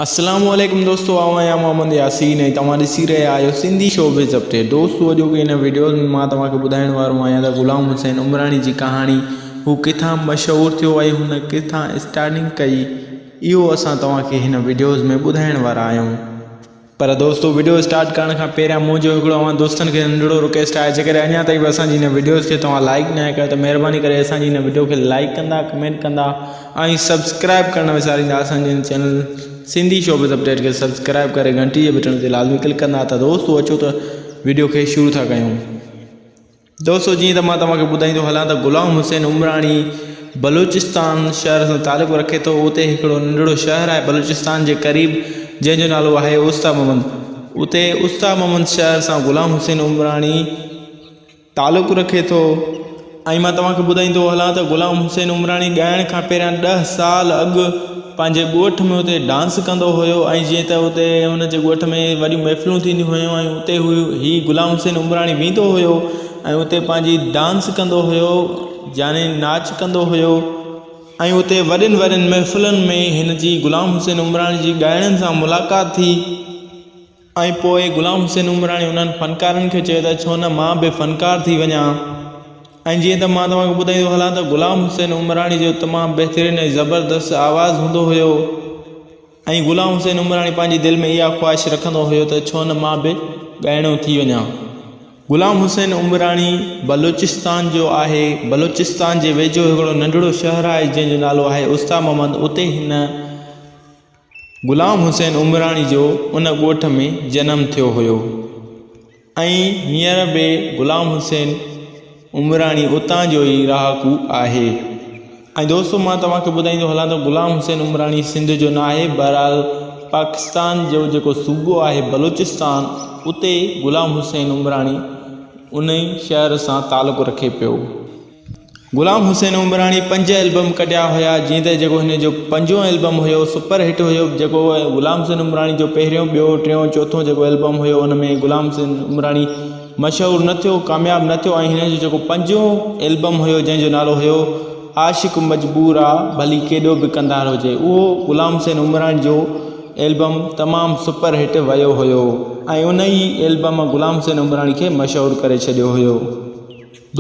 اسلام عليڪم دوستو آئون آهيان محمد ياسين ۽ توهان ڏسي رهيا آهيو سنڌي شوبز اپڊيٽ دوستو اڄوڪي هن وڊيو ۾ مان توهان کي ٻڌائڻ وارو آهيان ته غلام حسين عمراڻي جي ڪهاڻي هو ڪٿان مشهور ٿيو ۽ هن ڪٿان اسٽارٽنگ ڪئي اهو اسان توهان کي هن وڊيوز ۾ ٻڌائڻ وارا آهيون. پر دوستو وڊيو اسٽارٽ ڪرڻ کان پهريان منهنجو هڪڙو اوهان دوستن کي ننڍڙو رڪويسٽ آهي جيڪڏهن اڃا تائين به اسان جي هن وڊيوز کي توهان لائيڪ ناهي ڪيو ته مهرباني ڪري اسان جي هن وڊيو کي لائيڪ ڪندا ڪمينٽ ڪندا ۽ سبسڪرائب ڪرڻ نه وساريندا اسان جي هن چينل سنڌي شوبز اپڊيٽ کي سبسڪرائب ڪري گهنٽي جي بٽڻ تي لازمي ڪلڪ ڪندا ته دوستو اچو ته وڊيو کي شروع ٿا ڪيون. دوستو جيئن ته مان توهان کي ٻڌائيندو هلان ته غلام حسين عمراڻي بلوچستان شهر سان تعلق رکي ٿو اتي هڪڙو ننڍڙو شهر آهي بلوچستان جي قريب جنهن جو نالو آهي اوستا محمد اتي اوستا محمد شهر سان غلام حسين عمراڻي تعلق رکي ٿو ۽ مان توهان کي ٻڌائيندو هلان ته غلام حسين عمراڻي ڳائڻ کان پهريان ڏهه سال اڳ پنهنجي ڳوٺ ۾ اتي ڊانس ڪندو هيو ۽ جيئن ته اتي هن جي ڳوٺ ۾ وڏيون محفلون ٿينديون هيون ۽ اتي هو هي غلام حسين عمراڻي ويندو هيو ۽ اتي پنهنجي ڊانس ڪندو هيو يعني ناچ ڪندو هيو ۽ اتي وڏين وڏين محفلن ۾ هن جي غلام حسين عمراڻي جي ڳائڻن سان ملاقات ٿي. ۽ پوء غلام حسين عمراڻي انهن فنڪارن کي چيو ته ڇو نه مان به فنڪار ٿي وڃان ۽ جيئن ته مان توهان کي ٻڌائيندو هلان ته غلام حسين عمراڻي جو تمام بهترين ۽ زبردست آواز هوندو هيو ۽ غلام حسين عمراڻي پنهنجي دل ۾ اها خواهش رکندو هيو ته ڇو نه مان به ڳائڻو ٿي وڃان. غلام حسين عمراڻي بلوچستان جو آهي بلوچستان جي ويجهو هڪڙو ننڍڙو شهر آهي جنهن جو نالو آهي استا محمد اتي هن غلام حسين عمراڻي جو ان ڳوٺ ۾ جنم ٿيو هيو ۽ هينئر به غلام حسين عمراڻي اتان جو ئي رهاڪو آهي ۽ دوستو مان توهان کي ٻڌائيندو هلان ته غلام حسين عمراڻي سنڌ جو نه آهي بهرحال پاڪستان جو جيڪو صوبو آهي بلوچستان اتي غلام حسين عمراڻي ان ئي شهر سان تعلق رکي پيو. غلام حسين عمراڻي پنج البم ڪڍيا هيا جيئن ته جيڪو هن جو پنجون البم هيو سپر هٽ هيو جيڪو غلام حسين عمراڻي جو پهريون ٻيو ٽيون چوٿون جيڪو البم هيو ان ۾ غلام حسين عمراڻي مشهور نه ٿيو ڪامياب نه ٿيو ۽ هن جو جيڪو پنجون البم هيو جنهن جو نالو هيو عاشق مجبور آ ڀلي ڪيڏو به ڪنڌار هجي اهو غلام حسين عمراڻي جو البم تمام سپر هٽ ويو هيو ۽ ان ئي البم غلام حسين عمراڻي کي مشهور ڪري ڇڏيو هيو.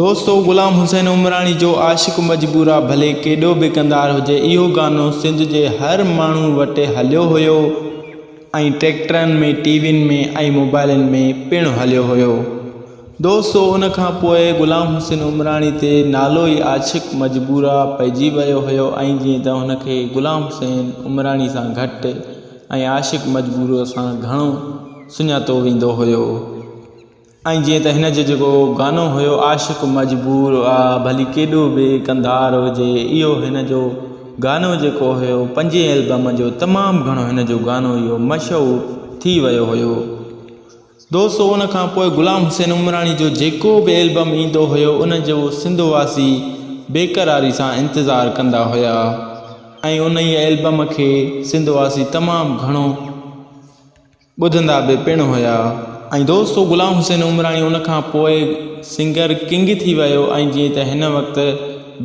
دوستو غلام حسين عمراڻي جو عاشق مجبور آ ڀلي ڪيڏو به ڪنڌار هجي اهو گانو سنڌ جي هر ماڻهو وٽ هليو هيو ۽ ٽريڪٽرن ۾ ٽي وين ۾ ۽ موبائلن ۾ پڻ هليو هيو دوستو ان کان پوء غلام حسين عمراڻي تي نالو ئي عاشق مجبور آ پئجي ويو هيو ۽ جيئن ته هن کي غلام حسين عمراڻي سان گهٽ ۽ عاشق مجبور سان گهڻو سڃاتو ويندو هيو. ۽ جيئن ته هن جو جيڪو گانو هيو عاشق مجبور آ ڀلي ڪيڏو به ڪنڌار هجي اهو هن جو گانو جيڪو هيو پنجين البم جو تمام گهڻو هن جو گانو اهو مشهور ٿي ويو هيو. دوستو ان کان پوء غلام حسين عمراڻي جو جيڪو به البم ايندو هيو ان جو سنڌ واسي بيقراري سان انتظار ڪندا هيا ۽ انهيء البم کي سنڌ واسي تمام گهڻو ٻڌندا به پڻ هيا. ۽ دوستو غلام حسين عمراڻي ان کان پوء سنگر ڪنگ ٿي ويو ۽ جيئن ته هن وقت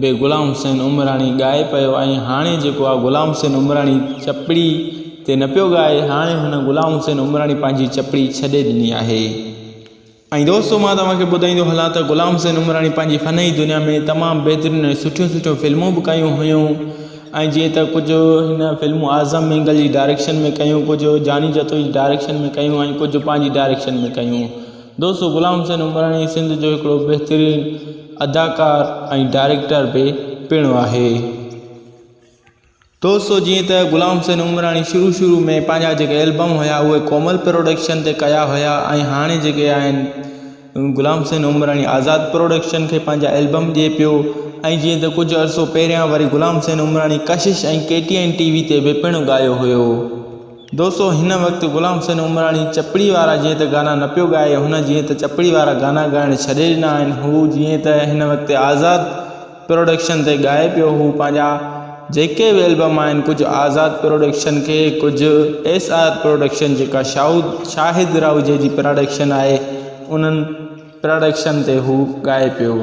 به غلام حسين عمراڻي ڳائي پيو ۽ هاڻي جيڪو آ غلام حسين عمراڻي چپڙي تي نه پيو ڳائي هاڻي هن غلام حسين عمراڻي پنهنجي چپڙي ڇڏي ڏني آهي. ۽ دوستو مان توهان کي ٻڌائيندو هلان ته غلام حسين عمراڻي پنهنجي فن جي دنيا ۾ تمام بهترين ۽ سٺيون سٺيون فلمون به ڪيون هيون ۽ جيئن ته ڪجهه هن فلمون اعظم مينگل جي ڊائريڪشن ۾ ڪيون ڪجهه جاني جتوئي جي ڊائريڪشن ۾ ڪيون ۽ ڪجهه پنهنجي ڊائريڪشن ۾ ڪيون دوستو غلام حسين عمراڻي سنڌ جو هڪڙو بهترين اداڪار ۽ ڊائريڪٽر به پڻ آهي. دوستو جيئن ته غلام حسين عمراڻي شروع شروع ۾ پنهنجا جيڪي البم هيا اهي ڪومل پروڊڪشن تي ڪيا هيا ۽ هاڻي جيڪي آهن غلام حسين عمراڻي آزاد پروڊڪشن کي پنهنجا البم ڏئي پيو ۽ جيئن ته ڪجهه عرصو پهريان وري Ghulam Hussain Umrani Kashish ۽ K T N T V تي به پڻ ڳايو هيو. دوستو هن وقت غلام حسين عمراڻي چپڙي وارا جيئن ته گانا نه پيو ڳائي هن جيئن ته چپڙي وارا گانا ڳائڻ ڇڏي ڏنا آهن هو جيئن ته هن وقت آزاد پروڊڪشن تي ڳائي پيو هو پنهنجا جيڪي به البم آهن ڪجهه آزاد پروڊڪشن کي ڪجهه ايس آر پروڊڪشن جيڪا شاهد شاهد راهوجي جي پراڊڪشن آهي انهن پراڊڪشن تي هو ڳائي پيو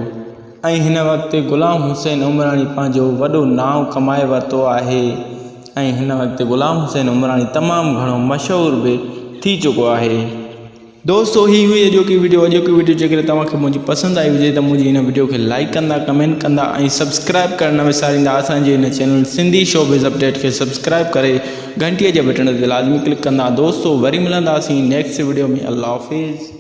۽ هن وقت غلام حسين عمراڻي پنهنجو وڏو نانء ڪمائي ورتو آهي. ۽ هن وقت غلام حسين عمراڻي تمام گهڻو مشهور به ٿي چڪو آهي. دوستو هي هئي اڄوڪي وڊيو اڄوڪي وڊيو جيڪڏهن توهان کي منهنجي پسند آئي هجي ته منهنجي هن وڊيو کي لائيڪ ڪندا ڪمينٽ ڪندا ۽ سبسڪرائب ڪرڻ نه وساريندا اسان جي هن چينل سنڌي شوبز اپڊيٽ کي سبسڪرائب ڪري گهنٽي جي بٽڻ تي لازمي ڪلڪ ڪندا دوستو وري ملنداسين نيڪسٽ وڊيو ۾ الله حافظ.